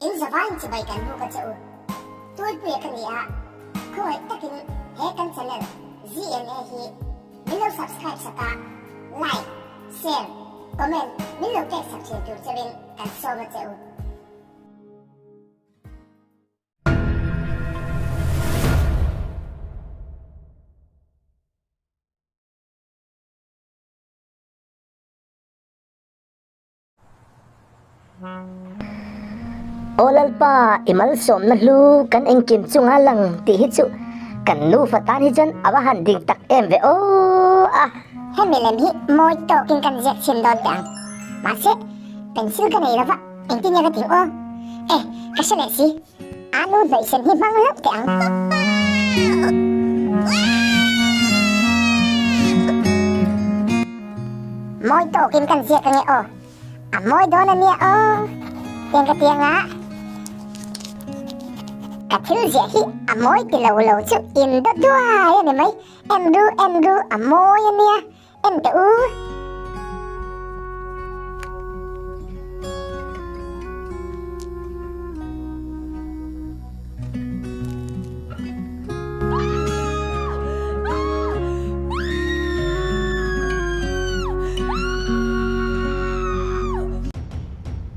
In zavaiin chibai kan buk a che u. Tualpuia ka ni a, khawngaih takin he kan channel ZNA hi min lo subscribe sak a, like, share, comment min lo pek sak thin tur cheuhin kan sawm a che u. Aw Lalpa, i malsawmna hlu kan engkim chunga lang tih hi chu kan nufa tan hi chuan a va han ding tak em ve aw a. Hemi lem hi mawi tawkin kan ziak chhin dawn teh ang. Mahse, pencil ka nei lova, engtin nge ka tih aw? E, ka hre leh si. A nu hnawihsen hi hmang hlauh teh ang. Mawi tawkin kan ziak ange aw. A mawi dawn a nia aw. Tiang ka tiang a. Ka thil ziah hi a mawi ti lo lo chu in dawt duai a ni mai. En ru en ru a mawi a nia. En teh u.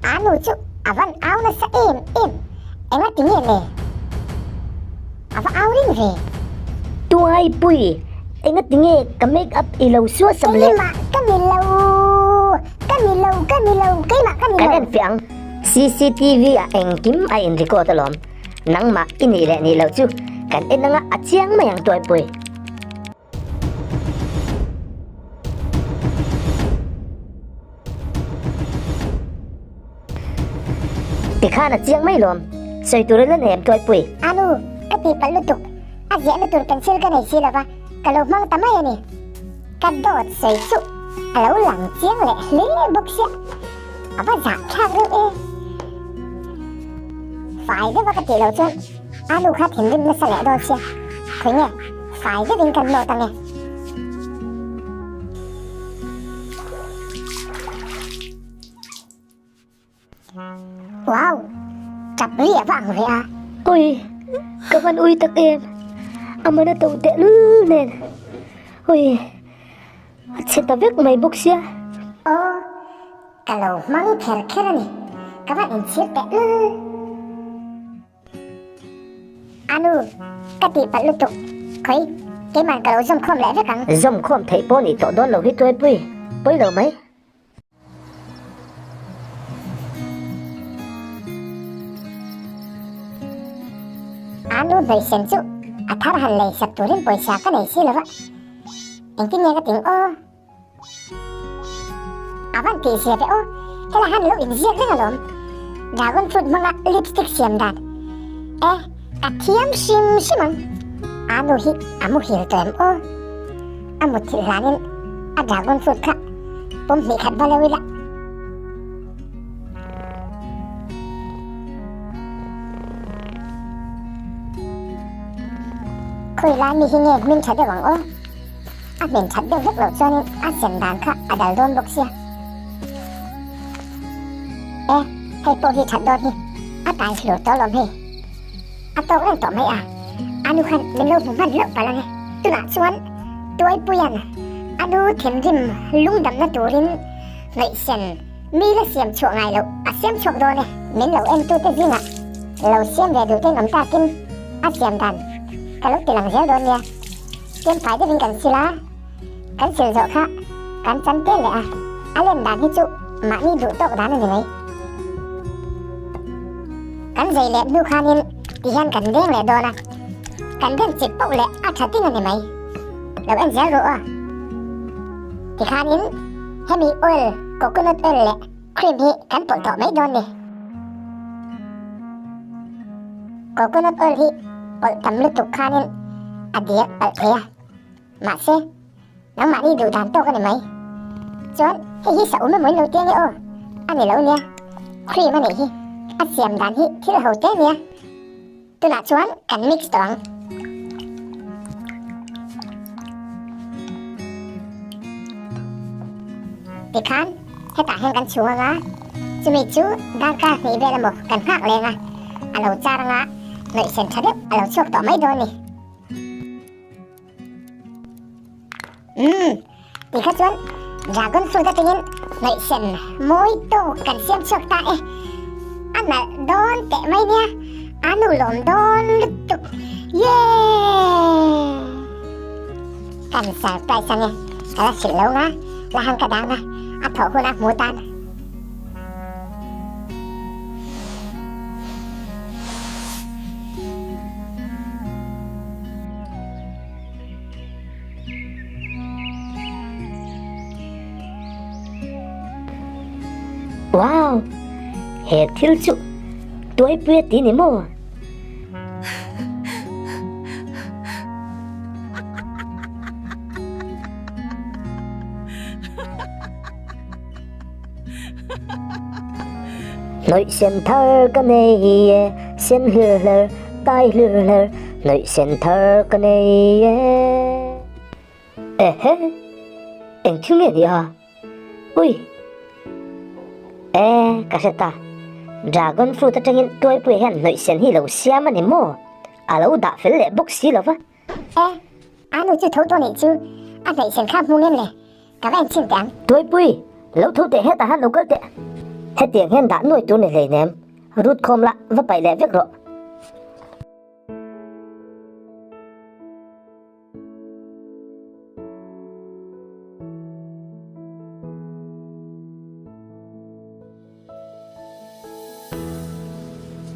A nu chu a van au nasa em em, enga ti nge le? A va au ring ve. Tuaipui, enga ti nge ka make up i lo suah sam le? Keimah ka ni lo, ka ni lo, ka ni lo, keimah ka ni lo. Kan en fiah ang, CCTV ah engkim a in record alawm. Nangmah i nih leh nih loh chu kan en anga a chiang mai ang Tuaipui. Tikhan a chiang mai lawm, sawi tur in la nei em Tuaipui? Anu, ka tihpalh lutuk, a ziahna tur pencil ka nei si lova, ka lo hmang ta mai a ni. Ka dawt sawi chu a lo lang chiang leh hle bawk sia, a va zah thlak reuh e. Fai deuha ka tih loh chuan Anu kha thinrim nasa leh dawn sia, khawi nge fai deuhin kan nawt ange. Wow! Tap ri a va ang ve a. Ui! Ka van ui tak em! A man a to teh lul nen. Ui! A chhe ta vek mai bawk sia. Aw! Ka lo hmang kher kher a ni. Ka van inchhir teh lul. Anu, ka tihpalh lutuk. Khawi, keiman ka lo zawmkhawm leh vek ang. Zawmkhawm theih pawh nih tawh dawn lo hi Tuaipui. Pawi lo mai. Anu hnawihsen chu a thar han lei sak turin pawisa ka nei si lova, engtin nge ka ting aw? A van tih zia ve aw, hela han lo inziak reng alawm. Dragon fruit hmanga lipstick siam dan e, ka thiam hrim hrim ang. Anu hi a muhil tawh em aw? A mutthilh hlanin a dragon fruit kha pawm hnih khat va lo ila. Khawi lai mi hi nge hming tha deuh ang aw? A hming that deuh vek loh chuanin a sem dan kha a dal dawn bawk sia. E, hei pawh hi that dawn hi. A tai hlur tawh lawm hei. A tawk reng tawh mai a, a nu khan min lo hmu hman hlauh palh ang e. Tunah chuan Tuaipuia'n a nu thinrim lungdamna turin hnawihsen mi la siam chhuah ngai loh a siam chhuak dawn e. Min lo entute zingah lo siam ve duhten awm takin a siam dan ka lo ti lang zel dawn nia. Kem fai deuhin kan sil a, kan sil zawh kha kan chan tel leh a, a lem dan hi chu mahni duh tawk dan a ni mai. Kan zei leh hnu khanin ti hian kan deng leh dawn a, kan den chik pauh leh a tha ting a ni mai. Lo en zel rawh aw. Tikhanin hemi oil, coconut oil leh cream hi kan pawlh tawh mai dawn ni. Coconut oil hi pawlh tam lutuk khanin a diak palh thei a, mahse nangmahni duh dan tawk a ni mai. Chuan hei hi sa um emaw in lo tia nge aw, a ni lo nia, cream a nih hi, a siam dan hi thil ho te nia. Tunah chuan kan mix tawh ang. Tikhan hetah hian kan chhung anga. Chumi chu darkar hnih vel emaw kan nghak leng a, a lo char anga hnawihsen tha deuh a lo chhuak tawh mai dawn ni. Umm, tikha chuan dragon fruit atangin hnawihsen mawi tawk kan siam chhuak ta e. A nalh dawn teh mai nia, a nu lawm dawn lutuk. Yeeeee! Kan surprise ange, ka la hrilh lo nga, la hang ka dang a, a thawh huna hmu tan. Wow! He thil chu tuaipui a ti ni maw? Hnawih sen thar ka nei e, sen hlir hler, tai hlir hler, hnawih sen thar ka nei e. Ehe, eng thil nge ni a? Ui! E, ka hre ta. Dragon fruit atangin tuaipuia hian hnawih sen hi lo siam a ni maw? A lo dah fel leh bawk si lo va. E, a nu chu tho tawh nih chu, a hnaih sen kha hmu ngem le, ka va en chhin teh ang. Tuaipui, lo tho teh hetah han lo kal teh. Hetiang hian dah nuai tur ni hleinem, rut khawm la, va paih leh vek rawh.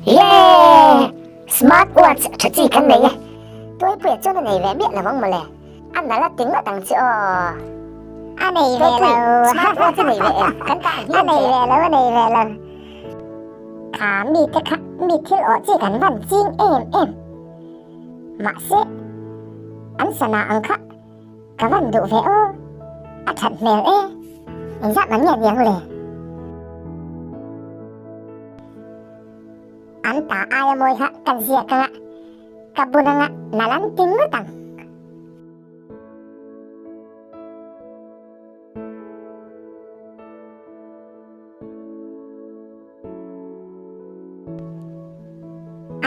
Yeee! Smart watch tha chi kan nei e. Tuaipuia chuan a nei ve miah lo ang mawle. A nalh a ti ngawt ang chu aw. A nei ve lo. Smart watch a nei ve em? Kan ta ang hian. A nei ve lo, a nei ve lo. Kha mi te kha mi thil awh chi kan van ching em em. Mahse, an sana ang kha Ka van duh ve aw, a that hmel e, engzat man nge niang le? An ta aia mawi kha ka ziak anga, ka bun anga nal an ti ngawt ang.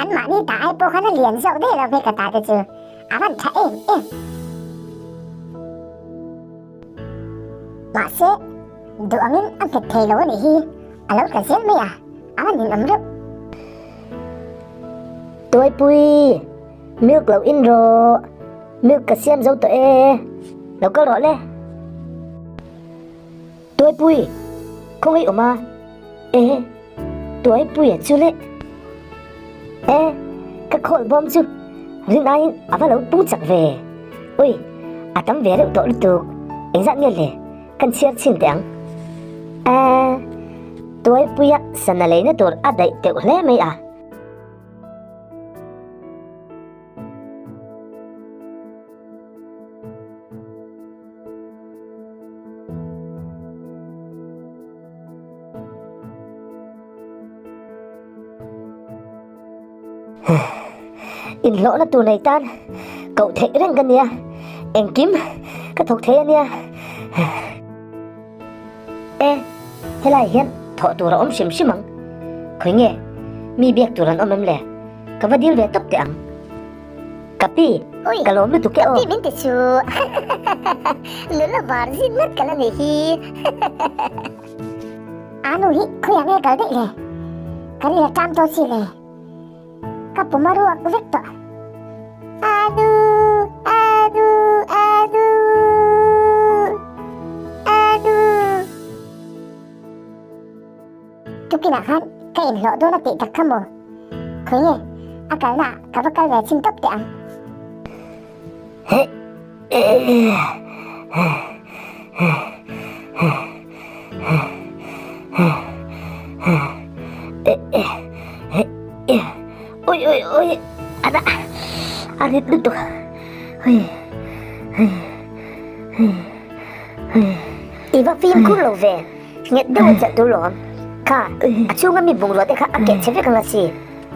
An mahni ta ai pawh khan a lian zawk daih lo hei ka ta te chu a van tha em em. Mahse, duh angin a nghet thei lo a nih hi a lo tla zel mai a, a van ninawm reuh. Tuaipui, milk lo in rawh, milk ka siam zo tawh e, lo kal rawh le. Tuaipui, khawngaih awm a? E, Tuaipuia chu le. E, ka khawl bawm chu rin aiin a va lo pung chak ve. Ui, a tam ve reuh tawh lutuk. Engzat nge le? Kan chhiar chhin teh ang. E, Tuaipuia sana leina tur a daih teuh hle mai a. Inhlawhna tur nei tan koh theih reng ka nia, engkim ka thawk thei a nia. E, helai hian thawh tur a awm hrim hrim ang. Khawi nge mi biak tur an awm em le? Ka va dil ve tawp teh ang. Ka pi, ka lawm lutuk e aw. Ka pi min ti chu. Nula var zin ngat ka la nei hi. A nu hi khawiah nge kal daih le? Ka ri a ṭam tawh si le. Ka pum a ruak vek tawh. A nu, a nu, a nu, a nu. Tukinah khan ka inhlawh dawn a tih tak kha maw? Khawi nge a kalna ah ka va kal ve chhin tawp teh ang. Ui ui ui a a rit lutuk hui hui hui hui. I va fimkhur lo ve. Nghet deuh a chelh tur lawm. Kha, a chhunga mi bungrua te kha a keh che vek ang a si.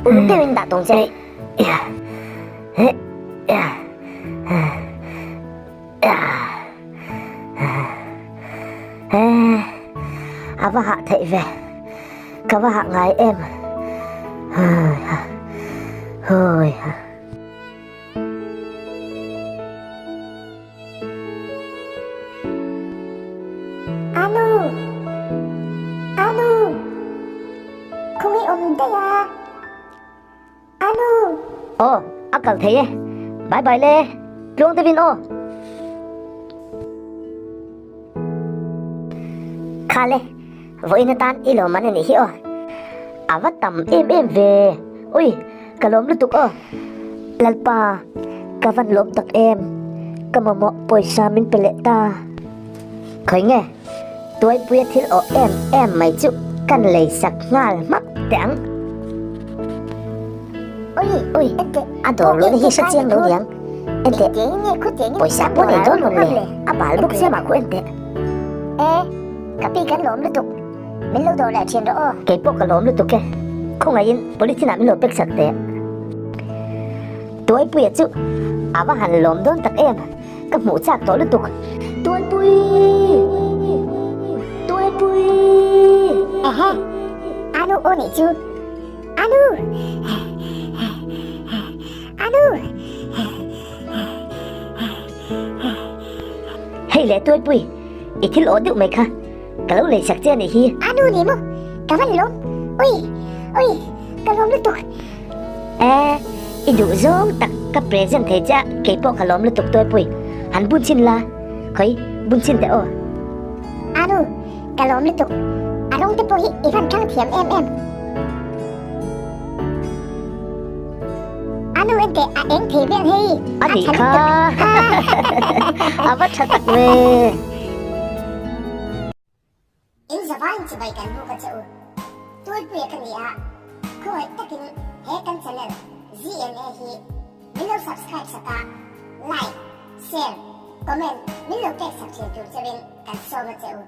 Uluk deuhin dah tawng che. A va hah theih ve. Ka va hah ngai em. Hui ha. Hui ha. Anu! Anu! Khawngaih awm daih a. Anu! Aw, a kal thei e. Bye bye le. Tluang deuhin aw. Kha le, vawiin atan i lawm an anih hi aw. A va tam em em ve. Ui, ka lawm lutuk aw. Lalpa, ka van lawm tak em. Ka mamawh pawisa min pe leh ta. Khawi nge, Tuaipuia thil awh em em mai chu kan lei sak nghal hmak teh ang. Ui, Ui, a dawr luhna hi hre chiang lo niang. Enteh, pawisa pawh nei dawn rawn le, a bal bawk sia mah khu enteh. E, ka pi kan lawm lutuk, min lo dawr leh thin rawh aw. Kei pawh ka lawm lutuk e, khawngaihin polythene ah min lo pack sak teh. Tuaipuia chu a va han lawm dawn tak em. Ka hmuh chak tawh lutuk. Tuaipui! Tuaipui! Ehe! Anu aw nih chu. Anu! Anu! Hei le Tuaipui, i thil aw deuh mai kha. Ka lo lei sak che a nih hi. Anu ni maw? Ka van lawm. Ui! Ui! Ka lawm lutuk. E, i duh zawng tak ka present thei che a, kei pawh ka lawm lutuk Tuaipui. Han bun chhin la, khawi bun chhin teh aw. Anu, ka lawm lutuk. A rawng te pawh hi i van thlang thiam em em. Anu enteh a eng thei vel hei. A nih kha. A va tha tak ve. In zavaiin chibai kan buk a che u. Tuipuia ka ni a, khawngaih takin he kan channel ZNA hi min lo subscribe sak a, like, share, comment min lo pek sak thin tur cheuhin kan sawm a che u.